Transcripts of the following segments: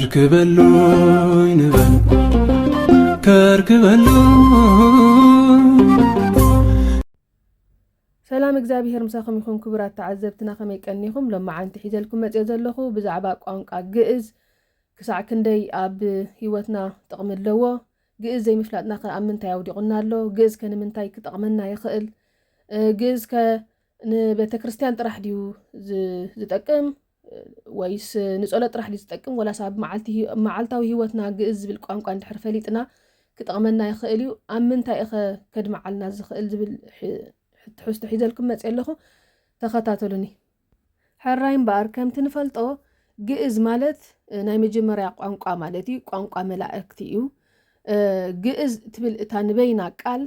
ከርክበሉይ ንበል፣ ከርክበሉ። ሰላም እግዚኣብሔር ምሳኹም ይኹን ክቡራት ተዓዘብትና፣ ከመይ ቀኒኹም? ሎማዓንቲ ሒዘልኩም መጽዮ ዘለኹ ብዛዕባ ቋንቋ ግእዝ ክሳዕ ክንደይ ኣብ ህይወትና ጥቕሚ ኣለዎ፣ ግእዝ ዘይምፍላጥና ከ ኣብ ምንታይ ኣውዲቑና ኣሎ? ግእዝ ከ ንምንታይ ክጠቕመና ይኽእል? እ፣ ግእዝ ከ ንቤተ ክርስቲያን ጥራሕ ድዩ ዝ-፣ ዝጠቅም? ወይስ ንጸሎት ጥራሕ ድዩ ዝጠቅም? ወላስ ኣብ መዓልቲ ህይ-፣ መዓልታዊ ህይወትና ግእዝ ዝብል ቋንቋ እንድሕር ፈሊጥና ክጠቕመና ይኽእል እዩ? ኣብ ምንታይ እኸ ከድምዓልና ዝኽእል ዝብል ሕ-፣ ትሕዝቶ ሒዘልኩም መጽየ ኣለኹ። ተኸታተሉኒ። ሕራይ እምበኣር፣ ከምቲ ንፈልጦ፣ ግእዝ ማለት፣ እ፣ ናይ መጀመርያ ቋንቋ ማለት እዩ። ቋንቋ መላእክቲ እዩ። እ፣ ግእዝ ትብል እታ ንበይና ቃል፣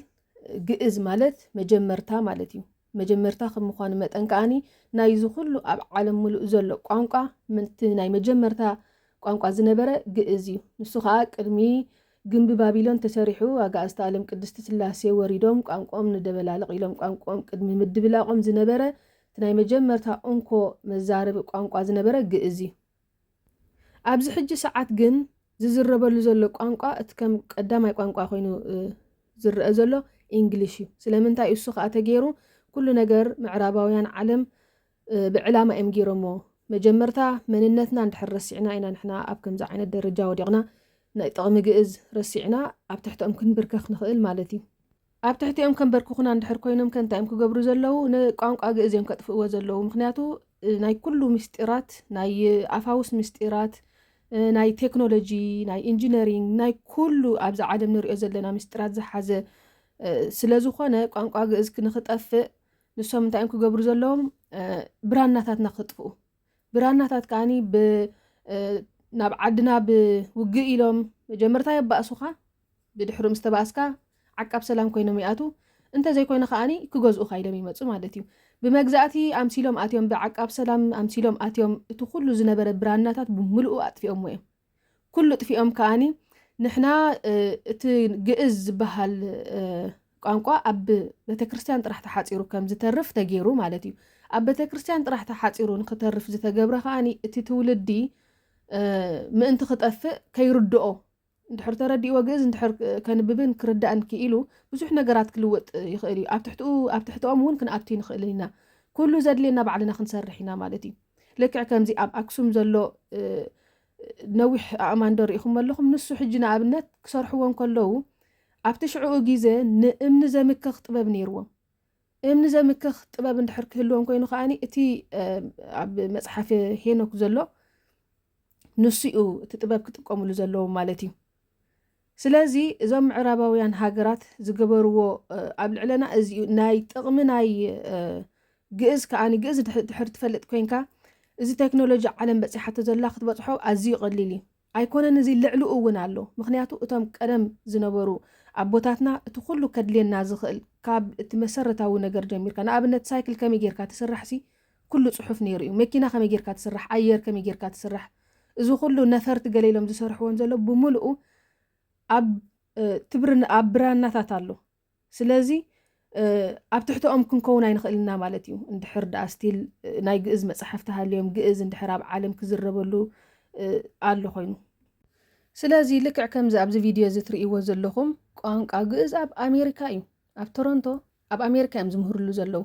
ግእዝ ማለት መጀመርታ ማለት እዩ። መጀመርታ ከም ምዃኑ መጠን ከኣኒ፣ ናይዚ ኩሉ ኣብ ዓለም ምሉእ ዘሎ ቋንቋ፣ ምንቲ ናይ መጀመርታ ቋንቋ ዝነበረ ግእዝ እዩ። ንሱ ኸኣ ቅድሚ ግምቢ ባቢሎን ተሰሪሑ፣ ኣጋእዝተ ዓለም ቅድስቲ ስላሴ ወሪዶም፣ ቋንቋኦም ንደበላልቕ ኢሎም፣ ቋንቋኦም ቅድሚ ምድብላቖም ዝነበረ፣ እቲ ናይ መጀመርታ እንኮ መዛረቢ ቋንቋ ዝነበረ ግእዝ እዩ። ኣብዚ ሕጂ ሰዓት ግን ዝዝረበሉ ዘሎ ቋንቋ፣ እቲ ከም ቀዳማይ ቋንቋ ኮይኑ፣ እ፣ ዝረአ ዘሎ እንግሊሽ እዩ። ስለምንታይ? እሱ ኸኣ ተገይሩ፣ ኩሉ ነገር ምዕራባውያን ዓለም፣ እ፣ ብዕላማ እዮም ገይሮሞ። መጀመርታ መንነትና እንድሕር ረሲዕና ኢና ንሕና ኣብ ከምዚ ዓይነት ደረጃ ወዲቕና፣ ናይ ጥቕሚ ግእዝ ረሲዕና ኣብ ትሕቶም ክንብርከኽ ንኽእል ማለት እዩ። ኣብ ትሕቲኦም ከንበርክኹና እንድሕር ኮይኖም ከ እንታይ እዮም ክገብሩ ዘለዉ? ንቋንቋ ግእዝ እዮም ከጥፍእዎ ዘለዉ። ምኽንያቱ፣ እ፣ ናይ ኩሉ ምስጢራት፣ ናይ ኣፋውስ ምስጢራት፣ እ፣ ናይ ቴክኖሎጂ፣ ናይ ኢንጂነሪንግ፣ ናይ ኩሉ ኣብዚ ዓለም ንሪኦ ዘለና ምስጢራት ዝሓዘ፣ እ፣ ስለ ዝኾነ፣ ቋንቋ ግእዝ ክ-፣ ንኽጠፍእ ንሶም እንታይ እዮም ክገብሩ ዘለዎም? እ፣ ብራናታትና ክጥፍኡ። ብራናታት ከኣኒ ብ-፣ እ፣ ናብ ዓድና ብውግእ ኢሎም መጀመርታ የባእሱኻ፣ ብድሕሩ ምስ ተባእስካ ዓቃብ ሰላም ኮይኖም ይኣትዉ። እንተዘይኮይኑ ከኣኒ ክገዝኡኻ ኢሎም ይመጹ ማለት እዩ። ብመግዛእቲ ኣምሲሎም ኣትዮም፣ ብዓቃብ ሰላም ኣምሲሎም ኣትዮም፣ እቲ ኩሉ ዝነበረ ብራናታት ብምልኡ ኣጥፊኦምዎ እዮም። ኩሉ ጥፊኦም ከኣኒ ንሕና፣ እ፣ እቲ ግእዝ ዝበሃል፣ እ፣ ቋንቋ ኣብ ቤተክርስትያን ጥራሕ ተሓጺሩ ከም ዝተርፍ ተገይሩ ማለት እዩ። ኣብ ቤተክርስትያን ጥራሕ ተሓጺሩ ንክተርፍ ዝተገብረ ከኣኒ እቲ ትውልዲ፣ እ፣ ምእንቲ ክጠፍእ ከይርድኦ፣ እንድሕር ተረዲእዎ ግእዝ እንድሕር ከንብብን ክርዳእን ክኢሉ ብዙሕ ነገራት ክልወጥ ይኽእል እዩ። ኣብ ትሕትኡ፣ ኣብ ትሕትኦም እውን ክንኣቱ ንኽእል ኢና። ኩሉ ዘድልየና ባዕልና ክንሰርሕ ኢና ማለት እዩ። ልክዕ ከምዚ ኣብ ኣክሱም ዘሎ፣ እ፣ ነዊሕ ኣእማን ዶ ርኢኹም ኣለኹም? ንሱ ሕጂ ንኣብነት ክሰርሕዎ እንከለዉ ኣብቲ ሽዕኡ ግዜ ንእምኒ ዘምክኽ ጥበብ ነይርዎም። እምኒ ዘምክኽ ጥበብ እንድሕር ክህልዎም ኮይኑ ከኣኒ እቲ፣ እ፣ ኣብ መጽሓፍ ሄኖክ ዘሎ ንሱ እዩ እቲ ጥበብ ክጥቀምሉ ዘለዎም ማለት እዩ። ስለዚ እዞም ምዕራባውያን ሃገራት ዝገበርዎ፣ እ፣ ኣብ ልዕለና እዚ እዩ። ናይ ጥቕሚ ናይ፣ እ፣ ግእዝ ከኣኒ ግእዝ ድሕ-፣ ድሕር ትፈልጥ ኮይንካ እዚ ቴክኖሎጂ ዓለም በጺሓቶ ዘላ ክትበጽሖ ኣዝዩ ቀሊል እዩ። ኣይኮነን፣ እዚ ልዕሊኡ እውን ኣሎ። ምኽንያቱ እቶም ቀደም ዝነበሩ ኣቦታትና እቲ ኩሉ ከድልየና ዝኽእል ካብ እቲ መሰረታዊ ነገር ጀሚርካ፣ ንኣብነት ሳይክል ከመይ ጌርካ ትስራሕ ሲ ኩሉ ጽሑፍ ነይሩ እዩ። መኪና ከመይ ጌርካ ትስራሕ፣ ኣየር ከመይ ጌርካ ትስራሕ፣ እዚ ኩሉ ነፈርቲ ገለ ኢሎም ዝሰርሕዎን ዘሎ ብምልኡ ኣብ፣ እ፣ ትብርን-፣ ኣብ ብራናታት ኣሎ። ስለዚ፣ እ፣ ኣብ ትሕትኦም ክንከውን ኣይንኽእልና ማለት እዩ። እንድሕር ደኣ ስቲል፣ እ፣ ናይ ግእዝ መጽሓፍ ተሃልዮም፣ ግእዝ እንድሕር ኣብ ዓለም ክዝረበሉ፣ እ፣ ኣሎ ኮይኑ። ስለዚ ልክዕ ከምዚ ኣብዚ ቪድዮ እዚ ትርእይዎ ዘለኹም ቋንቋ ግእዝ ኣብ ኣሜሪካ እዩ። ኣብ ቶሮንቶ ኣብ ኣሜሪካ እዮም ዝምህርሉ ዘለዉ።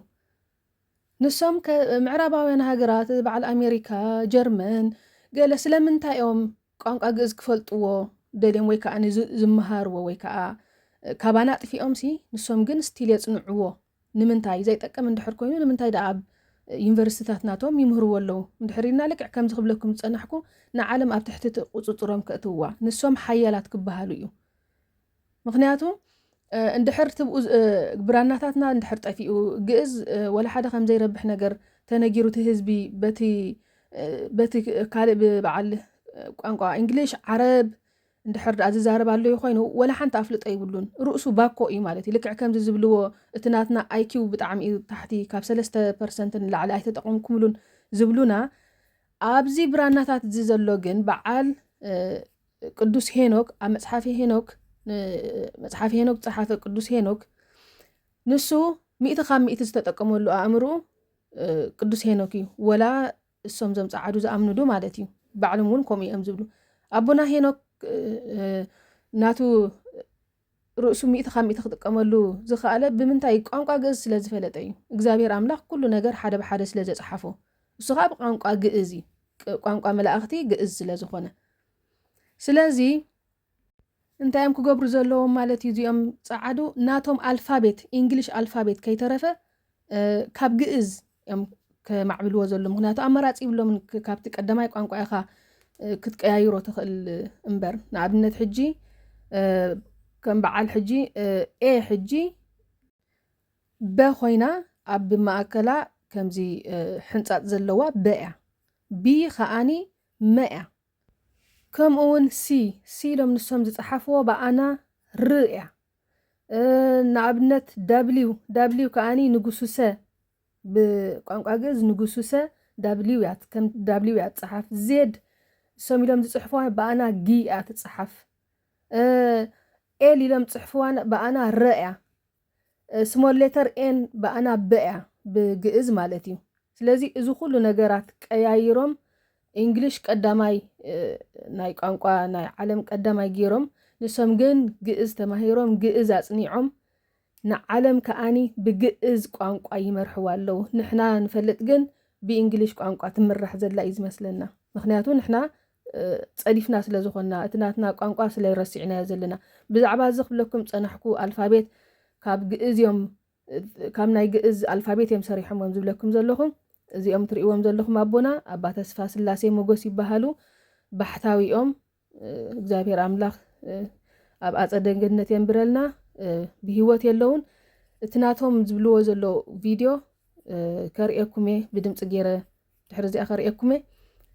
ንሶም ከ-፣ ምዕራባውያን ሃገራት፣ በዓል ኣሜሪካ፣ ጀርመን፣ ገለ ስለምንታይ እዮም ቋንቋ ግእዝ ክፈልጥዎ ደልዮም ወይ ከዓ ንዝ-፣ ዝመሃርዎ ወይ ከዓ ካባና ኣጥፊኦምሲ፣ ንሶም ግን ስቲል የጽንዕዎ? ንምንታይ? ዘይጠቅም እንድሕር ኮይኑ ንምንታይ ደኣ ኣብ ዩኒቨርሲቲታት ናቶም ይምህርዎ ኣለዉ? እንድሕር ኢልና ልክዕ ከምዚ ክብለኩም ዝጸናሕኩ ንዓለም ኣብ ትሕቲ እቲ ቁጽጽሮም ከእትውዋ፣ ንሶም ሓያላት ክበሃሉ እዩ። ምኽንያቱ፣ እ፣ እንድሕር ትብኡ ዝ-፣ እ፣ ብራናታትና እንድሕር ጠፊኡ፣ ግእዝ፣ እ፣ ወላ ሓደ ከም ዘይረብሕ ነገር ተነጊሩ፣ እቲ ህዝቢ በቲ፣ እ፣ በቲ ካልእ ብበዓል፣ እ፣ ቋንቋ እንግሊሽ፣ ዓረብ እንድሕር ደኣ ዝዛረብ ኣለዩ ኮይኑ፣ ወላ ሓንቲ ኣፍልጦ ይብሉን። ርእሱ ባኮ እዩ ማለት እዩ። ልክዕ ከምዚ ዝብልዎ፣ እቲ ናትና ኣይ ኪው ብጣዕሚ እዩ ታሕቲ፣ ካብ ሰለስተ ፐርሰንት ንላዕሊ ኣይተጠቐምኩምሉን ዝብሉና። ኣብዚ ብራናታት እዚ ዘሎ ግን በዓል፣ እ፣ ቅዱስ ሄኖክ፣ ኣብ መጽሓፈ ሄኖክ፣ ን-፣ መጽሓፈ ሄኖክ ዝጸሓፈ ቅዱስ ሄኖክ፣ ንሱ ሚእቲ ካብ ሚእቲ ዝተጠቀመሉ ኣእምርኡ፣ እ፣ ቅዱስ ሄኖክ እዩ። ወላ እሶም ዞም ጸዓዱ ዝኣምኑሉ ማለት እዩ። ባዕሎም እውን ከምኡ እዮም ዝብሉ። ኣቦና ሄኖክ ናቱ ርእሱ ሚእቲ ካብ ሚእቲ ክጥቀመሉ ዝኸኣለ ብምንታይ? ቋንቋ ግእዝ ስለ ዝፈለጠ እዩ። እግዚኣብሔር ኣምላኽ ኩሉ ነገር ሓደ ብሓደ ስለ ዘጽሓፎ፣ እሱ ከዓ ብቋንቋ ግእዝ እዩ። ቋንቋ መላእኽቲ ግእዝ ስለ ዝኾነ፣ ስለዚ እንታይ እዮም ክገብሩ ዘለዎም ማለት እዩ? እዚኦም ጸዓዱ ናቶም ኣልፋቤት፣ ኢንግሊሽ ኣልፋቤት ከይተረፈ ካብ ግእዝ እዮም ከማዕብልዎ ዘሎ። ምክንያቱ ኣማራፂ ይብሎምን። ካብቲ ቀዳማይ ቋንቋ ኢኻ ክትቀያይሮ ትኽእል እምበር፣ ንኣብነት ሕጂ ከም በዓል ሕጂ ኤ ሕጂ በ ኮይና ኣብ ማእከላ ከምዚ ሕንጻጽ ዘለዋ በ እያ። ቢ ከኣኒ መ እያ። ከምኡ እውን ሲ፣ ሲ ኢሎም ንሶም ዝጸሓፍዎ ብኣና ር እያ። ንኣብነት ዳብሊው፣ ዳብሊው ከኣኒ ንጉሱሰ፣ ብቋንቋ ግእዝ ንጉሱሰ ዳብሊው እያ፣ ከም ዳብሊው እያ ትጸሓፍ። ዜድ ንሶም ኢሎም ዝጽሕፍዋ ብኣና ጊ እያ ትጸሓፍ። ኤል ኢሎም ዝጽሕፍዋ ብኣና ረ እያ። ስሞል ሌተር ኤን ብኣና በ እያ ብግእዝ ማለት እዩ። ስለዚ እዚ ኩሉ ነገራት ቀያይሮም እንግሊሽ ቀዳማይ ናይ ቋንቋ ናይ ዓለም ቀዳማይ ገይሮም፣ ንሶም ግን ግእዝ ተማሂሮም፣ ግእዝ ኣጽኒዖም፣ ንዓለም ከኣኒ ብግእዝ ቋንቋ ይመርሕዋ ኣለዉ። ንሕና ንፈልጥ ግን ብእንግሊሽ ቋንቋ ትምራሕ ዘላ እዩ ዝመስለና። ምክንያቱ ንሕና ጸዲፍና ስለ ዝኾንና፣ እቲ ናትና ቋንቋ ስለ ረሲዕናዮ ዘለና። ብዛዕባ እዚ ክብለኩም ጸናሕኩ፣ ኣልፋቤት ካብ ግእዝ እዮም፣ ካብ ናይ ግእዝ ኣልፋቤት እዮም ሰሪሖም እዮም ዝብለኩም ዘለኹ። እዚኦም ትርእይዎም ዘለኹም ኣቦና ኣባ ተስፋ ስላሴ ሞጎስ ይበሃሉ። ባሕታዊ እዮም። እግዚኣብሔር ኣምላኽ ኣብ ኣጸደ ገነት የንብረልና። ብህይወት የለውን። እቲ ናቶም ዝብልዎ ዘለዉ ቪድዮ ከርእየኩም እየ፣ ብድምፂ ገይረ ድሕሪ እዚኣ ከርእየኩም እየ።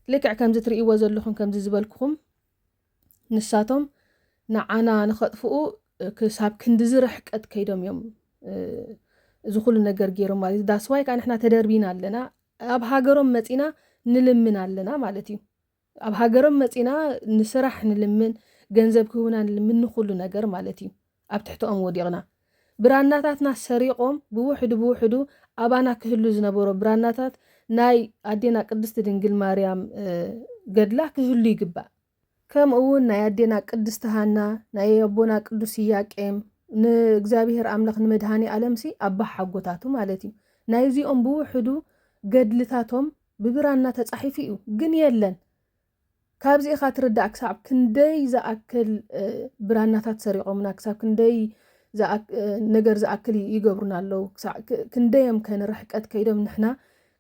ልክዕ ከምዚ ትርእይዎ ዘለኹም፣ ከምዚ ዝበልኩኹም፣ ንሳቶም ንዓና ንኸጥፍኡ ክሳብ ክንድዚ ርሕቀት ከይዶም እዮም እዚ ኩሉ ነገር ገይሮም ማለት እዩ። ዳስዋይ ከዓ ንሕና ተደርቢና ኣለና፣ ኣብ ሃገሮም መፂና ንልምን ኣለና ማለት እዩ። ኣብ ሃገሮም መፂና ንስራሕ ንልምን፣ ገንዘብ ክህቡና ንልምን፣ ንኩሉ ነገር ማለት እዩ። ኣብ ትሕትኦም ወዲቕና። ብራናታትና ሰሪቖም ብውሕዱ ብውሕዱ ኣባና ክህሉ ዝነበሮ ብራናታት ናይ ኣዴና ቅድስቲ ድንግል ማርያም ገድላ ክህሉ ይግባእ። ከምኡ እውን ናይ ኣዴና ቅድስቲ ሃና፣ ናይ ኣቦና ቅዱስ ኢያቄም፣ ንእግዚኣብሔር ኣምላኽ ንመድሃኒ ኣለምሲ ኣባ ሓጎታቱ ማለት እዩ። ናይዚኦም ብውሕዱ ገድልታቶም ብብራና ተጻሒፉ እዩ፣ ግን የለን። ካብዚ ኢኻ ትርዳእ ክሳብ ክንደይ ዝኣክል ብራናታት ሰሪቖምና፣ ክሳብ ክንደይ ነገር ዝኣክል ይገብሩና ኣለዉ፣ ክንደዮም ከ ንርሕቀት ከይዶም ንሕና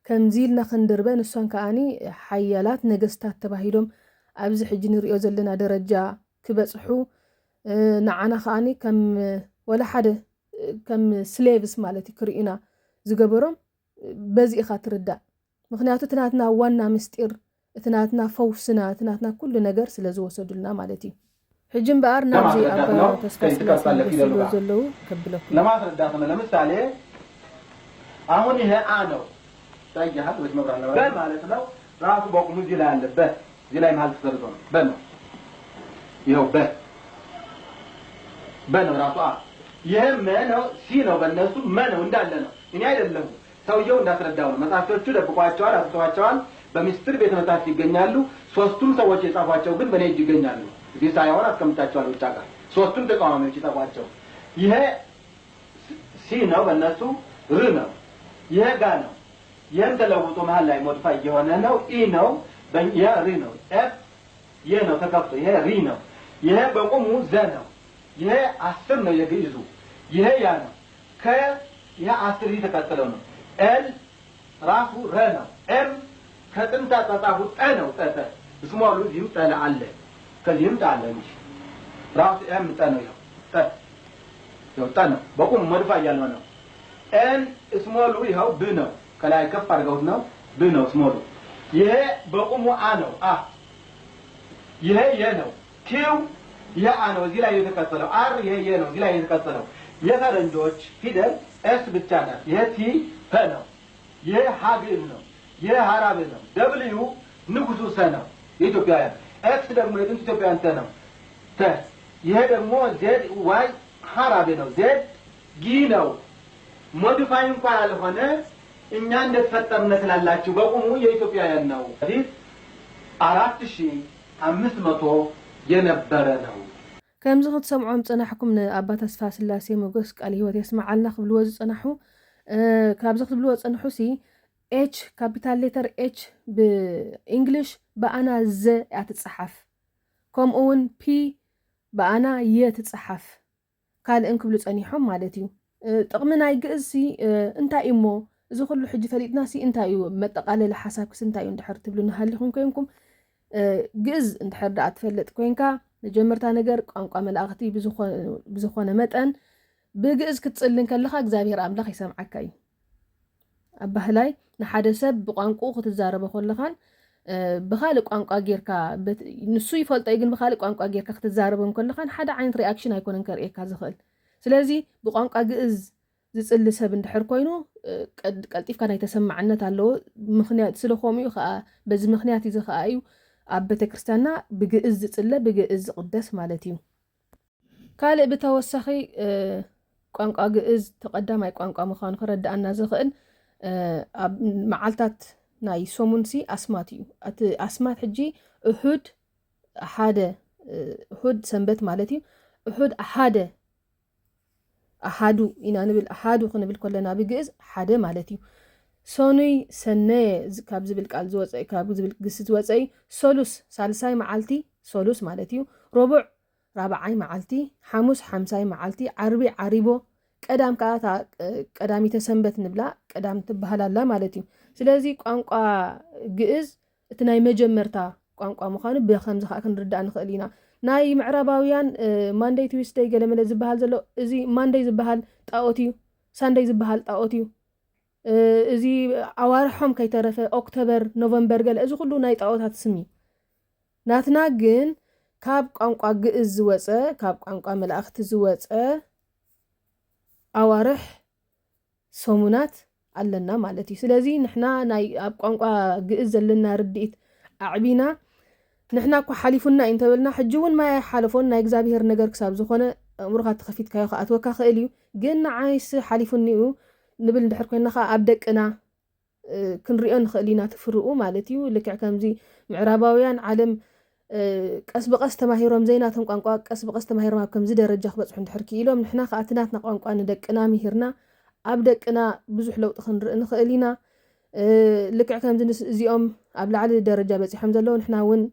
ከምዚ ኢልና ክንድርበ፣ ንሶም ከኣኒ ሓያላት ነገስታት ተባሂሎም ኣብዚ ሕጂ ንሪኦ ዘለና ደረጃ ክበጽሑ፣ ንዓና ከኣኒ ከም ወላ ሓደ ከም ስሌቭስ ማለት እዩ ክርእዩና ዝገበሮም። በዚ ኢኻ ትርዳእ። ምክንያቱ እቲ ናትና ዋና ምስጢር፣ እቲ ናትና ፈውስና፣ እቲ ናትና ኩሉ ነገር ስለ ዝወሰዱልና ማለት እዩ። ሕጂ እምበኣር ናብዚ ኣባ ተስፋ ስላሴ ዝወስድዎ ዘለዉ ከብለኩም። ለማስረዳት ነው። ለምሳሌ አሁን ይሄ አ ነው ይታያል። በ ማለት ነው። ራሱ በቁሙ እዚህ ላይ አለ። በ እዚህ ላይ መሀል ተሰርቶ ነው። በ ነው። ይኸው በ በ ነው ራሱ አ። ይሄ መ ነው፣ ሲ ነው፣ በእነሱ መ ነው እንዳለ ነው። እኔ አይደለሁም። ሰውየው እንዳስረዳው ነው። መጽሐፍቶቹ ደብቋቸዋል፣ አጥፍተዋቸዋል። በሚስጥር ቤተ መጻሕፍት ይገኛሉ። ሶስቱም ሰዎች የጻፏቸው ግን በእኔ እጅ ይገኛሉ። እዚህ ሳይሆን አስቀምጫቸዋል ውጭ ሀገር። ሶስቱም ተቃዋሚዎች የጻፏቸው። ይሄ ሲ ነው፣ በእነሱ ር ነው። ይሄ ጋ ነው። ይህም ተለውጦ መሀል ላይ ሞዲፋይ እየሆነ ነው። ኢ ነው፣ በእኛ ሪ ነው። ኤፍ የ ነው ተከፍቶ። ይሄ ሪ ነው። ይሄ በቁሙ ዘ ነው። ይሄ አስር ነው የግዕዙ። ይሄ ያ ነው። ከ ይሄ አስር እየተከተለው ነው። ኤል ራሱ ረ ነው። ኤም ከጥንት አጻጻፉ ጠ ነው። ጠ ጠ ስሞሉ እዚህም ጠ አለ። ከዚህም ጠ አለ እንጂ ራሱ ኤም ጠ ነው። ይኸው ጠ ይኸው ጠ ነው። በቁሙ ሞዲፋይ እያልነው ነው። ኤን ስሞሉ ይኸው ብ ነው። ከላይ ከፍ አድርገውት ነው። ብ ነው ስሞሉ። ይሄ በቁሙ አ ነው። አ ይሄ የ ነው። ኪው ይሄ አ ነው። እዚህ ላይ የተቀጠለው አር ይሄ የ ነው። እዚህ ላይ የተቀጠለው የፈረንጆች ፊደል ኤስ ብቻ ናት። ይሄ ቲ ፐ ነው። ይሄ ሀ ግዕዝ ነው። ይሄ ሀራብ ነው። ደብልዩ ንጉሱ ሰ ነው። የኢትዮጵያውያን ኤክስ ደግሞ የጥንት ኢትዮጵያውያን ተ ነው። ተ ይሄ ደግሞ ዜድ ዋይ ሀራብ ነው። ዜድ ጊ ነው። ሞዲፋይ እንኳ ያልሆነ እኛ እንደተፈጠርነ ትላላችሁ። በቁሙ የኢትዮጵያውያን ነው። በፊት አራት ሺህ አምስት መቶ የነበረ ነው። ከምዚ ክትሰምዖም ዝጸናሕኩም ንኣባ ተስፋ ስላሴ ሞገስ ቃል ህይወት የስምዓልና ክብልዎ ዝጸናሑ። እ፣ ካብዚ ክትብልዎ ዝጸንሑ ሲ ኤች፣ ካፒታል ሌተር ኤች ብእንግሊሽ ብኣና ዘ እያ ትጸሓፍ። ከምኡ እውን ፒ ብኣና የ ትጸሓፍ። ካልእን ክብሉ ጸኒሖም ማለት እዩ። እ፣ ጥቕሚ ናይ ግእዝ ሲ፣ እ፣ እንታይ እዩ እሞ? እዚ ኩሉ ሕጂ ፈሊጥና ሲ እንታይ እዩ? መጠቓለሊ ሓሳብ ክስ እንታይ እዩ? እንድሕር ትብሉ ንሃሊኹም ኮይንኩም፣ እ፣ ግእዝ እንድሕር ደኣ ትፈልጥ ኮይንካ፣ መጀመርታ ነገር ቋንቋ መላእኽቲ ብዝኾ-፣ ብዝኾነ መጠን ብግእዝ ክትጽሊ እንከለኻ እግዚኣብሔር ኣምላኽ ይሰምዓካ እዩ። ኣባህላይ ንሓደ ሰብ ብቋንቋኡ ክትዛረቦ ከለኻን፣ እ፣ ብኻልእ ቋንቋ ጌርካ፣ በት-፣ ንሱ ይፈልጦ እዩ፣ ግን ብኻልእ ቋንቋ ጌርካ ክትዛረቦ እንከለኻን ሓደ ዓይነት ሪኣክሽን ኣይኮነን ከርእየካ ዝኽእል። ስለዚ ብቋንቋ ግእዝ ዝጽሊ ሰብ እንድሕር ኮይኑ፣ እ፣ ቀድ-፣ ቀልጢፍካ ናይ ተሰማዕነት ኣለዎ። ምኽንያት ስለ ከምኡ እዩ ከኣ፣ በዚ ምኽንያት እዚ ከኣ እዩ ኣብ ቤተክርስትያንና ብግእዝ ዝጽለ፣ ብግእዝ ዝቕደስ ማለት እዩ። ካልእ ብተወሳኺ፣ እ፣ ቋንቋ ግእዝ እቲ ቀዳማይ ቋንቋ ምዃኑ ክረድኣና ዝኽእል፣ እ፣ ኣብ መዓልታት ናይ ሰሙንሲ ኣስማት እዩ። እቲ ኣስማት ሕጂ እሁድ ሓደ፣ እ፣ እሁድ ሰንበት ማለት እዩ። እሁድ ሓደ፣ ኣሃዱ ኢና ንብል። ኣሃዱ ክንብል ከለና ብግእዝ ሓደ ማለት እዩ። ሰኑይ ሰነየ ዝ-፣ ካብ ዝብል ቃል ዝወፀ፣ ካብ ዝብል ግሲ ዝወፀ እዩ። ሰሉስ ሳልሳይ መዓልቲ ሰሉስ ማለት እዩ። ረቡዕ ራብዓይ መዓልቲ፣ ሓሙስ ሓምሳይ መዓልቲ፣ ዓርቢ ዓሪቦ፣ ቀዳም ከዓ እታ፣ እ፣ ቀዳሚተ ሰንበት ንብላ ቀዳም ትበሃል ኣላ ማለት እዩ። ስለዚ ቋንቋ ግእዝ እቲ ናይ መጀመርታ ቋንቋ ምዃኑ ብከምዚ ከዓ ክንርዳእ ንኽእል ኢና። ናይ ምዕራባውያን፣ እ፣ ማንደይ ትዊስደይ ገለመለ ዝበሃል ዘሎ፣ እዚ ማንደይ ዝበሃል ጣኦት እዩ፣ ሳንደይ ዝበሃል ጣኦት እዩ። እ፣ እዚ ኣዋርሖም ከይተረፈ ኦክቶበር፣ ኖቨምበር ገለ፣ እዚ ኩሉ ናይ ጣኦታት ስም እዩ። ናትና ግን ካብ ቋንቋ ግእዝ ዝወፀ፣ ካብ ቋንቋ መላእኽቲ ዝወፀ ኣዋርሕ፣ ሰሙናት ኣለና ማለት እዩ። ስለዚ ንሕና ናይ ኣብ ቋንቋ ግእዝ ዘለና ርድኢት ኣዕቢና፣ ንሕና እኮ ሓሊፉና እዩ እንተበልና፣ ሕጂ እውን ማይ ኣይሓለፎን፣ ናይ እግዚኣብሄር ነገር ክሳብ ዝኾነ ኣእምሮኻ ተኸፊትካዮ ክኣትወካ ክእል እዩ። ግን ንዓይስ ሓሊፉኒ እዩ ንብል እንድሕር ኮይንና ከዓ ኣብ ደቅና፣ እ፣ ክንሪኦ ንኽእል ኢና፣ ትፍርኡ ማለት እዩ። ልክዕ ከምዚ ምዕራባውያን ዓለም፣ እ፣ ቀስ ብቐስ ተማሂሮም ዘይናቶም ቋንቋ ቀስ ብቐስ ተማሂሮም ኣብ ከምዚ ደረጃ ክበጽሑ እንድሕር ክኢሎም፣ ንሕና ከዓ እቲ ናትና ቋንቋ ንደቅና ምሂርና ኣብ ደቅና ብዙሕ ለውጢ ክንርኢ ንኽእል ኢና። እ፣ ልክዕ ከምዚ ንስ-፣ እዚኦም ኣብ ላዕሊ ደረጃ በጺሖም ዘለዉ፣ ንሕና እውን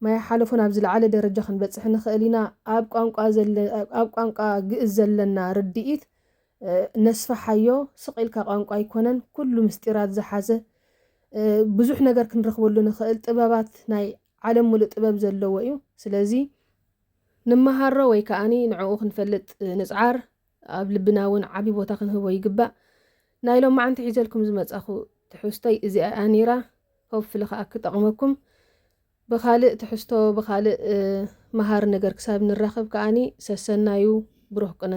ማይ ሓለፎ ናብ ዝለዓለ ደረጃ ክንበጽሕ ንኽእል ኢና። ኣብ ቋንቋ ዘለ-፣ ኣብ ቋንቋ ግእዝ ዘለና ርድኢት፣ እ፣ ነስፍሓዮ። ስቕ ኢልካ ቋንቋ ኣይኮነን፣ ኩሉ ምስጢራት ዝሓዘ፣ እ፣ ብዙሕ ነገር ክንረኽበሉ ንኽእል፣ ጥበባት፣ ናይ ዓለም ሙሉእ ጥበብ ዘለዎ እዩ። ስለዚ ንመሃሮ ወይ ከኣኒ ንዕኡ ክንፈልጥ ንጽዓር፣ ኣብ ልብና እውን ዓቢ ቦታ ክንህቦ ይግባእ። ናይ ሎማዓንቲ ሒዘልኩም ዝመጻኹ ትሕዝቶይ እዚኣ እያ ነይራ። ሆፕፍሊ ከኣ ክጠቕመኩም። ብኻልእ ትሕዝቶ፣ ብኻልእ፣ እ፣ መሃሪ ነገር ክሳብ ንራኸብ ከኣኒ ሰሰናዩ፣ ብሩህ ቅነ።